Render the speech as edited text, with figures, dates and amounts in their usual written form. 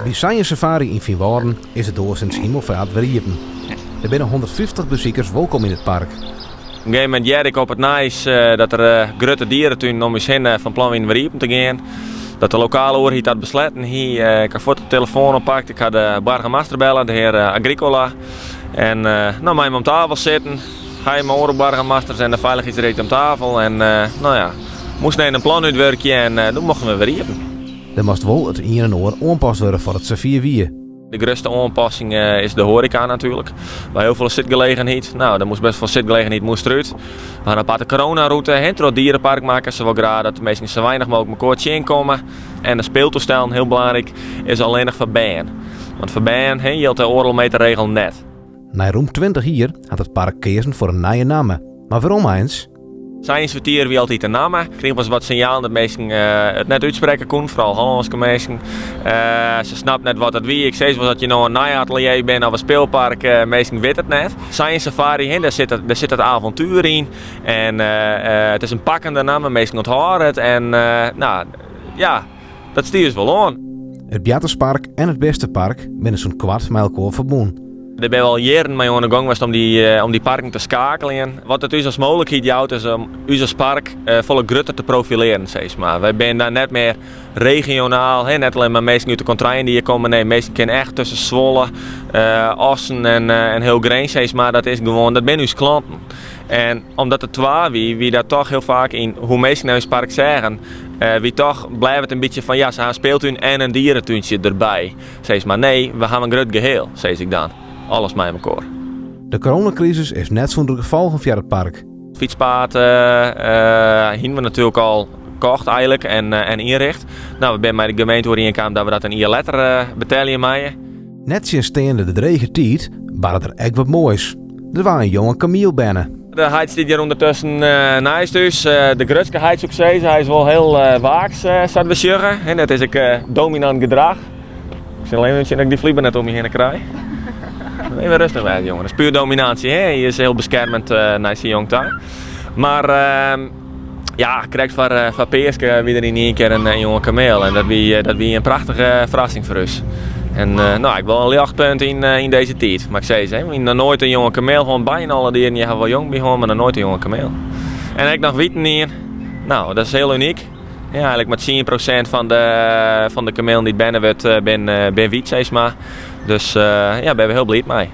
By Science Safari yn Feanwâlden is de doar sinds Himelfeart wer iepen. Der binne 150 besikers wolkom yn it park. Op in gegeven momint hearde ik op it nijs dat der grutte dieretunen om ús hinne fan plan wiene wer iepen te gean. Dat de lokale oerheid dat besletten hie. Ik ha fuort de telefoan oppakt, ik ha de boargemaster belle, de hear Agricola. En no mei him om tafel sitten. Hy mei oare boargemasters en de feilichheidsried om tafel. En no ja, moasten even in plan útwurkje en doe mochten we wer iepen. Der moast wol it ien en oar oanpast wurde foar't it safier wie. De grutste oanpassing is de hoareka natuerlik. Mei hiel folle sitgelegenheid. No, der moast best folle sitgelegenheid moast derút. We ha in aparte coronarûte hè, troch it dierepark makke. Se wol graach dat de minsken sa weinich mooglik mekoar tsjinkomme. En de speeltoestellen, hiel belangryk, is allinnich foar bern. Want foar bern hè, jildt de oardel meter regel net. Nei rûm 20 jier hat it park keazen foar in nije namme. Mar wêrom eins? Science Vertier wie altyd de namme. Ik krige wolris wat sinjalen dat minsken it net útsprekke koenen, foaral Hollânske minsken. Se snapten net wat it wie. Ik sis wolris, as je no in nij atelier binne of in speelpark, minsken witte it net. Science Safari, hè, dêr sit it avontuer yn. En it is in pakkende namme, minsken ûnthâlde it. En no, ja, dat stie ús wol oan. It Bjarterspark en it Bistepark binne sûnt koart mei elkoar ferbûn. Dêr binne we al jierren mei oan de gong west om dy parken te skakeljen. Wat it ús as mooglikheid jout is om ús as park folle grutter te profilearjen, sis mar. Wy binne dan net mear regionaal, net allinne mar minsken út de kontreien dy't hjir komme. Nee, minsken kinne echt tusken Zwolle, Assen en hiel Grins, sis mar. Dat is gewoan, dat binne ús klanten. En omdat it twa wie, wie dat toch hiel faak yn hoe minsken nei ús park seagen, wie toch bleau it in bytsje fan ja, se ha in speeltún en in dieretúntsje derby. Sis mar nee, we hawwe in grut geheel, sis ik dan. Alles mei mekoar. De coronakrisis is net sûnder gefolgen foar it park. Fytspaad hiene we natuerlik al kocht eigenlik en ynricht. No, we binne mei de gemeente oerienkaam dat we dat in jier letter betelje meie. Nettsjinsteande de drege tiid barde der ek wat moais. Der waard in jonge kamiel berne. De heit stiet hjir ûndertusken neist ús. De grutste heit soe ik sizze. Hy is wol hiel waaks, sa't we sjogge. En dat is ek dominant gedrach. Ik sil even sjen dat ik dy fliber net om my hinne krij. Even rêstich wêze, jongen. Dat is puer dominânsje. Hè? Hy is hiel beskermend nei syn jong ta. Mar ja, krekt foar Peaske wie der yn ien kear in jonge kameel. En dat wie in prachtige ferrassing foar ús. En no, ek wol in ljochtpunt yn dizze tiid, moat ik sizze. Hè. Noch noait in jonge kameel hân. Byna alle dieren hjir hawwe wol jong by hân, mar noch noait in jonge kameel. En ek noch witen ien. No, dat is hiel unyk. Ja, eigenlik mar 10% fan de kamelen dy't berne wurdt, bin wyt, sis mar. Dus ja, binne we hiel bliid mei.